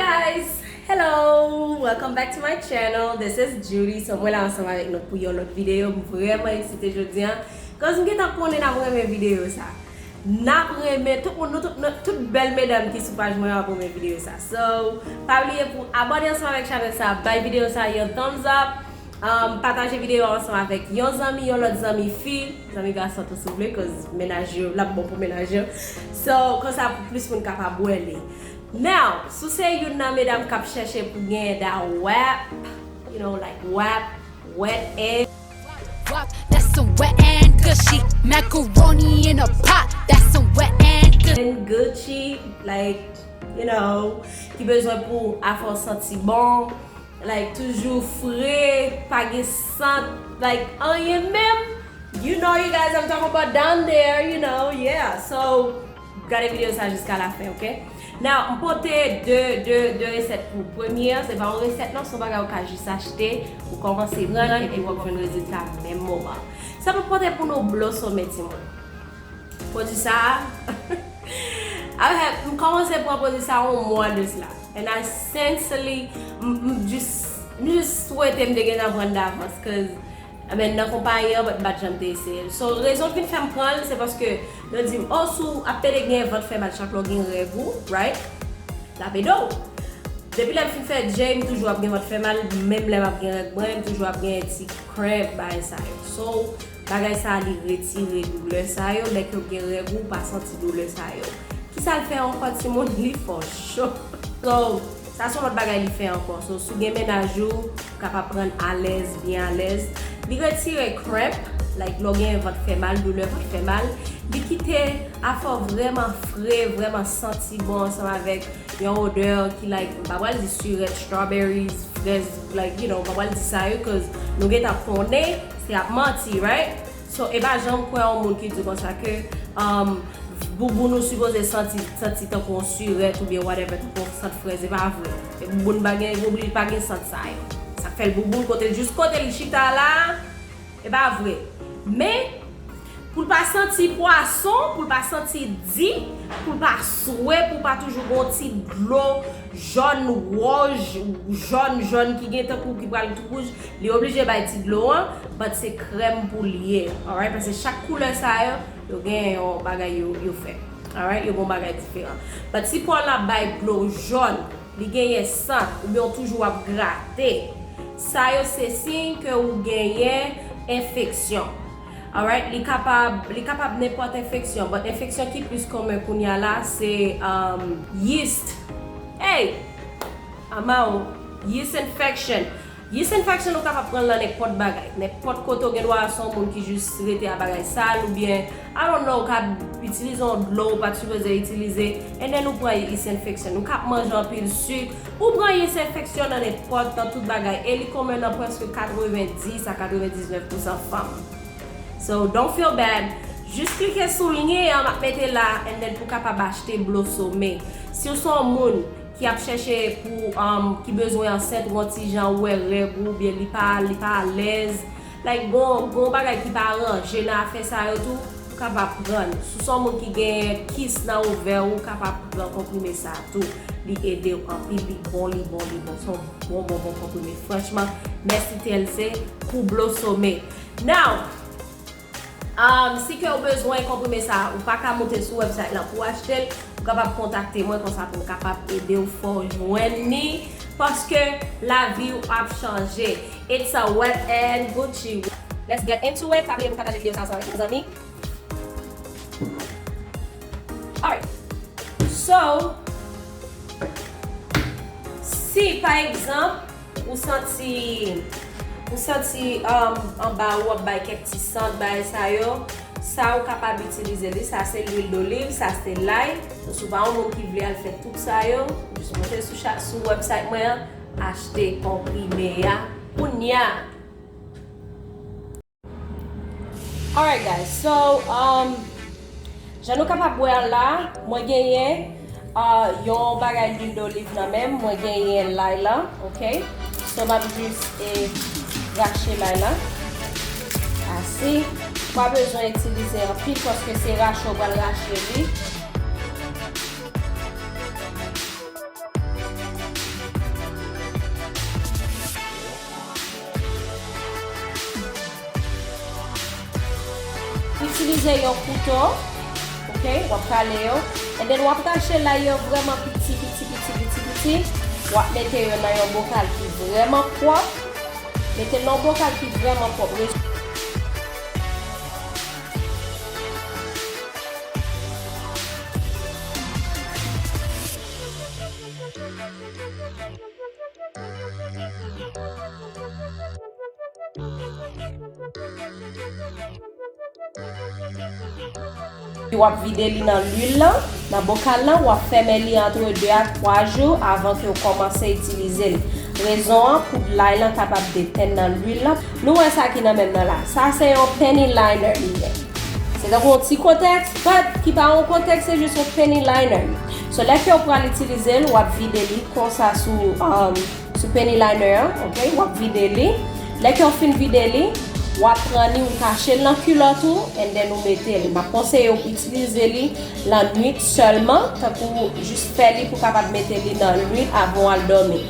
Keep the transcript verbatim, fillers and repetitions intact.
Guys, hello, welcome back to my channel. This is Judy. So mwen la ansanm avèk nou pou yon lòt videyo. M vrèman eksite jodi a. Cause m gentan konnen n ap renmen videyo sa. N ap renmen, tout moun, nou tout, nou, tout bèl medam ki sou paj mwen ap renmen videyo sa. So pa bliye pou abòne ansanm avèk chanèl sa, bay videyo sa yon thumbs up. Um, pataje videyo ansanm avèk yon zanmi, yon lòt zanmi fi, zanmi gason tou si w vle, cause mennaj yo, l ap bon pou mennaj yo. So konsa pou plis moun kapab wè li. Now, si w se youn nan medam k ap chèche pou gen da wap, you know, like wap, wet and Wap, that's some wet and gushy. Macaroni in a pot, that's some wet and gushy. And Gucci, like, you know, ki bezwen pou afè w santi bon, like, toujou fre, pa gen sant, like, anyen menm. You know, you guys, I'm talking about down there, you know, yeah. So gade videyo sa jiska la fen, ok? Now, m pote de, de, de resèt pou premye an. Se pa yon resèt non, se yon bagay ou ka jis achte, ou kòmanse pran, epi w ap jwenn rezilta menm moman. Sa pou pote pou nou Blosome, timoun. Pwodui sa a, m kòmanse pran pwodui sa a yon mwa de sila. And I sincerely, m, m jis, m jis swete m te gentan pran l davans, cause, I mean, nan konpayi an, but m pa t janm te eseye l. So, rezon ki vin fè m pran l, se paske yo di m, oh, si w ap pede gen vant fè mal chak lè w gen règ ou, right? L ap ede w. Depi lè m fin fè J, m toujou ap gen vant fè mal, menm lè m ap gen règ mwen, m toujou ap gen ti cramp, bagay sa yo. So, bagay sa a, li retire doulè sa yo, lè ke w gen règ ou, w pa santi doulè sa yo. Kisa l fè ankò, timoun? Li fè w cho. So, sa se yon lòt bagay li fè ankò. So, si w gen mennaj ou, ou kapab pran l alèz, byen alèz. Li retire cramp, like, lè w gen vant fè mal, doulè vant fè mal. Li kite afè w vrèman fre, vrèman santi bon ansanm avèk yon odè ki, like, m pa pral di sirèt, strawberries, frèz, like, you know, m pa pral di sa yo, cause nou gentan konnen se ap manti, right? So, e pa janm kwè yon moun ki di konsa ke, um, bouboun ou sipoze santi, santi tankou yon sirèt oubyen whatever, tankou yon sant frèz, e pa vre. E bouboun pa gen, oblije pa gen sant sa yo. Sa k fè l bouboun, kote l, jis kote l chita la, e pa vre. Men, pou l pa santi pwason, pou l pa santi di, pou l pa swe, pou l pa toujou gen yon ti dlo jòn, wòj, jòn, jòn ki gen tankou ki pral tou wouj, li oblije bay ti dlo an, but se krèm pou l ye, alright? Paske chak koulè sa yo, yo gen yon bagay yo, yo fè, alright? Yo gen yon bagay diferan. But si po w la bay dlo jòn, li genyen sant, oubyen w toujou ap grate, sa yo se siy ke ou genyen enfeksyon. Alright, li kapab, li kapab nenpòt enfeksyon, but enfeksyon ki plis komen kounye a la se, um, yeast. Hey! Amaw, yeast infection. Yeast infection ou kapab pran l nan nenpòt bagay. Nenpòt kote w gen dwa se yon moun ki jis rete a bagay sal oubyen, I don't know, ou ka itilize yon dlo ou pa t sipoze itilize, and then ou pran yeast infection. Ou ka ap manje anpil sik, ou pran yeast infection nan nenpòt, nan tout bagay. E li komen nan prèske katrevenndis a katrevendiznèf pousan fanm. So, don't feel bad. Jis klike sou lyen an m ap mete la, and then pou kapab achte Blosome. Si w se yon moun ki ap chèche pou, um, ki bezwen ansent, ou yon ti jan ou wè règ ou, oubyen li pa, li pa alèz, like, gon, gon bagay ki pa ranje nan afè sa yo tou, ou kapab pran l. Si w se yon moun ki gen kis nan ovè ou, ou kapab pran konprime sa tou. Li ede w anpil, li bon, li bon, li bon. Se yon bon, bon, bon konprime. Franchman, mèsi T L C pou Blosome. Now, um, si ke w bezwen konprime sa, ou pa ka moute sou website lan pou w achte l, ou kapab kontakte mwen konsa pou m kapab ede w fè w jwenn ni, paske lavi w ap chanje. It's a wet and Gucci. Let's get into it. Pa bliye pou pataje videyo sa ansanm avèk yon zanmi. Alright. So, si pa egzanp, ou santi, ou santi, um, anba ou ap bay kèk ti sant, bagay sa yo, sa ou kapab itilize li. Sa se lwil doliv, sa se lay. Si w pa yon moun ki vle al fè tout sa yo, jis monte sou cha-, sou website mwen an, achte konprime a kounya. Alright guys, so, um, jan nou kapab wè la, mwen genyen, uh, yon bagay lwil doliv nan men m, mwen genyen lay la, ok? So m ap jis, eh, rache lay la. Asi, ou pa bezwen itilize anpil paske se rache ou pral rache li. Se yon kouto, ok, w ap kale yo. And then w ap rache lay yo vrèman piti, piti, piti, piti, piti. W ap mete yo nan yon bokal ki vrèman pwòp. Mete l nan yon bokal ki vrèman pwòp. W ap vide li nan lwil lan, nan bokal lan, w ap fèmen li antre de a twa jou avan ke w kòmanse itilize l. Rezon an, poud lay lan kapab detenn nan lwil lan. Nou wè sa ki nan men m nan la. Sa se yon penny liner li ye. Se tankou yon ti kotèks, but ki pa yon kotèks, se jis yon penny liner. So, lè ke w pral itilize l, w ap vide li konsa sou, um, sou penny liner an, ok? W ap vide li. Lè ke w fin vide li, w ap pran li, ou kache l nan kilòt ou, and then ou mete li. M ap konseye w itilize li lannwit sèlman, tankou jis fè li pou w kapab mete li nan lwil avan w al dòmi.